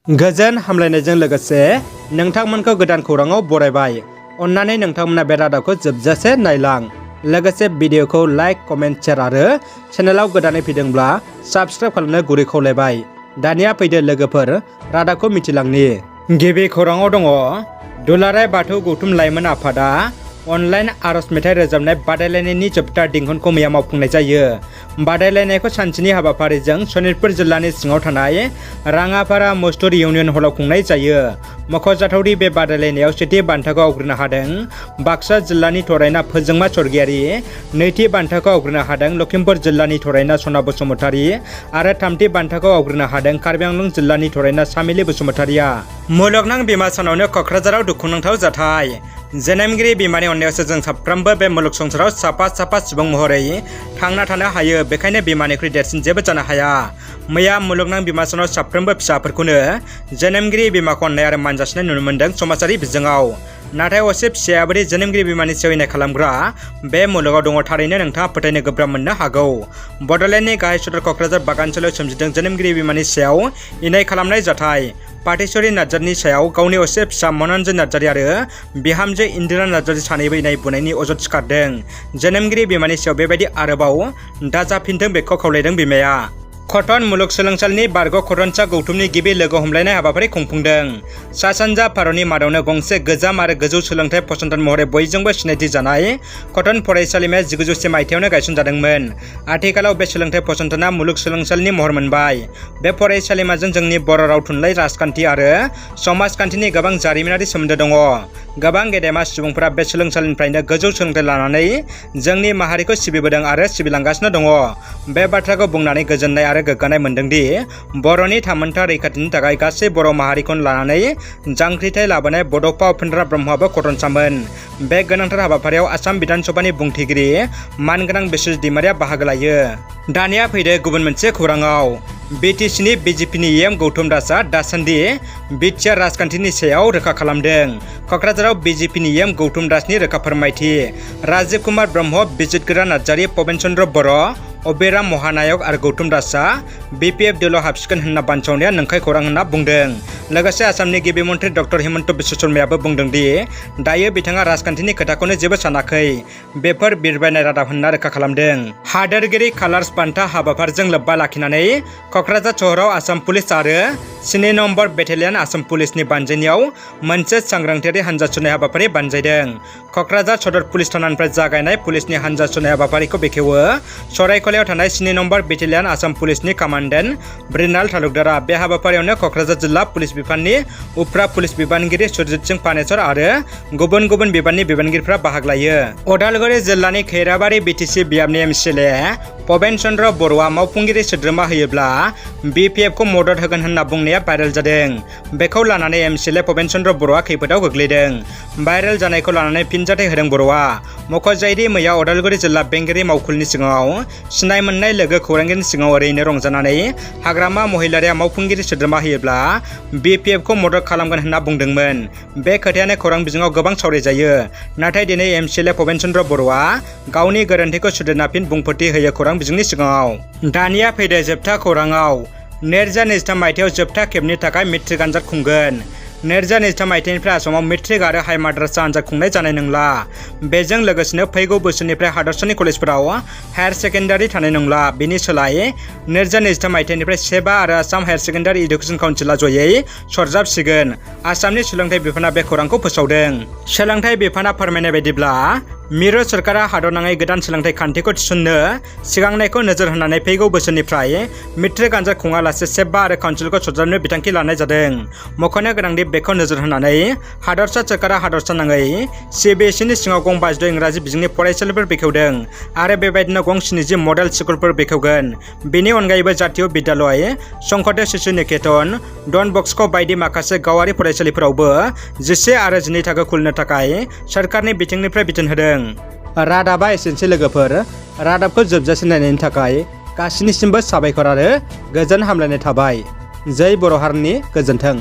गोजोन हामलायनायजों लोगोसे नोंथांमोनखौ गोदान खौराङाव बरायबाय। अन्नानै नोंथांमोना बे रादाबखौ जोबजासे नायलां। लोगोसे भिडिअखौ लाइक, कमेन्ट, शेयार आरो चेनेलाव गोदानै फैदोंब्ला साबस्क्राइब खालामनो गुरै खावलायबाय। दानिया फैदो लोगोफोर रादाबखौ मिथिलांनि। गिबि खौराङाव दङ दुलाराय बाथौ गौथुम लाइमोन आफादा अनलाइन आरज मेथाइ रोजाबनाय बादायलायनायनि जोबथा दिंखनखौ मैया मावफुंनाय जायो। बादायलायनायखौ सानसेनि हाबाफारिजों सनितपुर जिल्लानि सिङाव थानाय राङापारा मजदुर इउनियन हलाव खुंनाय जायो। मख'जाथावदि बे बादायलायनायाव सेथि बान्थाखौ आवग्रिनो हादों बाक्सा जिल्लानि थरायना फोजोंमा स्वर्गियारि, नैथि बान्थाखौ आवग्रिनो हादों लखिमपुर जिल्लानि थरायना सना बसुमतारी आरो थामथि बान्थाखौ आवग्रिनो हादों कार्बि आंलं जिल्लानि थरायना सामिलि बसुमतारीया। मुलुगनां बिमा सानावनो क'क्राझाराव दुखुनांथाव जाथाय। जोनोमगिरि बिमानि अननायावसो जों साफ्रोमबो बे मुलुग संसाराव साफा सुबुं महरै थांना थानो हायो। बेखायनो बिमानिख्रुइ देरसिन जेबो जानो हाया। मैया मुलुगनां बिमा सानाव साफ्रोमबो फिसाफोरखौनो जोनोमगिरि बिमाखौ अननाय आरो मान जासिनाय नुनो मोन्दों समाजारि बिजोङाव। नाथाय असे फिसायाबोदि जोनोमगिरि बिमानि सायाव इनाय खालामग्रा बे मुलुगाव दङ, थारैनो नोंथाङा फोथायनो गोब्राब मोननो हागौ। बड'लेण्डनि गाहाय सदर क'क्राझार बागानसालियाव सोमजिदों जोनोमगिरि बिमानि सायाव इनाय खालामनाय जाथाय। पाटेश्वरी नार्जारिनि सायाव गावनि असे फिसा मन'न्जय नार्जारि आरो बिहामजो इन्दिरा नार्जारि सानैबो इनाय बुनायनि अजद सिखारदों। जोनोमगिरि बिमानि सायाव बेबायदि आरोबाव दाजाफिनथों बेखौ खावलायदों बिमाया। कटन मुलुगसोलोंसालिनि बारग' कटनसा गौथुमनि गिबि लोगो हमलायनाय हाबाफारि खुंफुंदों। सा सानजा भारतनि मादावनो गंसे गोजाम आरो गोजौ सोलोंथाइ फसंथान महरै बयजोंबो सिनायथि जानाय कटन फरायसालिमाया 1900 मायथाइयावनो गायसनजादोंमोन। आथिखालाव बे सोलोंथाइ फसंथाना मुलुगसोलोंसालिनि महर मोनबाय। बे फरायसालिमाजों जोंनि बर' राव, थुनलाइ, राजखान्थि आरो समाजखान्थिनि गोबां जारिमिनारि सोमोन्दो दङ। गोबां गेदेमा सुबुंफोरा बे सोलोंसालिनिफ्रायनो गोजौ सोलोंथाइ लानानै जोंनि माहारिखौ सिबिबोदों आरो सिबिलांगासिनो दङ। बे बाथ्राखौ बुंनानै गोजोननाय आरो गोग्गानाय मोनदोंदि बर'नि थामोनथा रैखाथिनि थाखाय गासै बर' माहारिखौनो लानानै जांख्रिथाय लाबोनाय बड'फा उपेन्द्र ब्रह्मआबो कटनसामोन। बे गोनांथार हाबाफारियाव आसाम बिधान सभानि बुंथिगिरि मानगोनां बिस्वजित दैमारिया बाहागो लायो। दानिया फैदो गुबुन मोनसे खौराङाव। बिटिसिनि बिजेपिनि एम गौतम दासआ दासान्दि बिटिआर राजखान्थिनि सायाव रोखा खालामदों। क'क्राझाराव बिजेपिनि एम गौतम दासनि रोखा फोरमायथि। राजीव कुमार ब्रह्म, बिजितगोरा नार्जारि, पबेन चन्द्र बर', अबिराम महानायक आरो गौतम दासआ बिपिएफ दोलोआव हाबसिगोन होनना बानसावनाया नंखाय खौरां होनना बुंदों। लोगोसे आसामनि गिबि मन्थ्रि डक्टर हिमन्त बिश्व शर्मायाबो बुंदोंदि दायो बिथाङा राजखान्थिनि खोथाखौनो जेबो सानाखै। बेफोर बिरबायनाय रादाब होनना रोखा खालामदों। हादोरगिरि कालार्स बान्था हाबाफारिजों लोब्बा लाखिनानै क'क्राझार सहराव आसाम पुलिस आरो 3 नम्बर बेटेलियन आसाम पुलिसनि बानजायनायाव मोनसे सांग्रांथियारि हानजा सुनाय हाबाफारि बानजायदों। क'क्राझार सदर पुलिस थानानिफ्राय जागायनाय पुलिसनि हानजा सुनाय हाबाफारिखौ बेखेवो सराइकलायाव थानाय 3 नम्बर बेटेलियन आसाम पुलिसनि कामान्डेन्ट ब्रिनाल तालुकदारा। बे हाबाफारियावनो क'क्राझार जिल्ला पुलिस बिफाननि उफ्रा पुलिस बिबानगिरि सुरजित सिंह पानेसर आरो गुबुन गुबुन बिबाननि बिबानगिरिफ्रा बाहागो लायो। उदालगुरि जिल्लानि खैराबारि बिटिसि बियाबनि एमसिएलए पबेन चन्द्र बर'आ मावफुंगिरि सोद्रोमा होयोब्ला बिपिएफखौ मदद होगोन होनना बुंनाया भाइरेल जादों। बेखौ लानानै एमसिएलए पबेन चन्द्र बर'आ खैफोदाव गोग्लैदों। भाइरेल जानायखौ लानानै फिनजाथाय होदों बर'आ। मख'जायोदि मैया उदालगुरि जिल्ला बेंगिरि मावखुलिनि सिगाङाव सिनाय मोननाय लोगो खौरांगिरिनि सिगाङाव ओरैनो रंजानानै हाग्रामा महिलारिया मावफुंगिरि सोद्रोमा होयोब्ला बिपिएफखौ मदद खालामगोन होनना बुंदोंमोन। बे खोथायानो खौरां बिजोङाव गोबां सावरायजायो। नाथाय दिनै एमसिएलए पबेन चन्द्र बर'आ गावनि गोरोन्थिखौ सुद्रायना फिन बुंफोरथि होयो खौरां बिजोंनि सिगाङाव। दानिया फैदो जोबथा खौराङाव। 2023 मायथाइयाव जोबथा खेबनि थाखाय मेट्रिक आनजाद खुंगोन। 2023 मायथाइनिफ्राय आसामाव मेट्रिक आरो हाइ माद्रासा आनजाद खुंनाय जानाय नंला। बेजों लोगोसेनो फैगौ बोसोरनिफ्राय हादरसानि कलेजफोराव हायार सेकेन्डारि थानाय नंला। बेनि सोलाय 2023 मायथाइनिफ्राय सेबा आरो आसाम हायार सेकेन्डारि इडुकेसन काउन्सिलआ जयै सरजाबसिगोन। आसामनि सोलोंथाइ बिफाना बे खौरांखौ फोसावदों। सोलोंथाइ बिफाना फोरमायनाय बायदिब्ला मिरु सरकारा हादरनाङै गोदान सोलोंथाइ खान्थिखौ थिसननो सिगांनायखौ नोजोर होनानै फैगौ बोसोरनिफ्राय मेट्रिक आनजाद खुङालासे सेबा आरो काउन्सिलखौ सरजाबनो बिथांखि लानाय जादों। मख'नो गोनांदि बेखौ नोजोर होनानै हादरसा सोरखारा हादरसा नाङै सिबिएसइनि सिङाव गं 52 इंराजि बिजोंनि फरायसालिफोर बेखेवदों आरो बेबायदिनो गं 70 मडेल स्कुलफोर बेखेवगोन। बेनि अनगायैबो जातीय बिद्यालय, शंकरदेव शिशु निकेतन, डन बस्क' बायदि माखासे गावारि फरायसालिफोरावबो 11 आरो 12 थाखो खुलिनो थाखाय सोरखारनि बिथिंनिफ्राय बिथोन होदों। रादाबा एसेनोसै लोगोफोर। रादाबखौ जोबजासे नायनायनि थाखाय गासिनिसिमबो साबायखर आरो गोजोन हामलायनाय थाबाय। जै बर' हारिनि गोजोन्थों।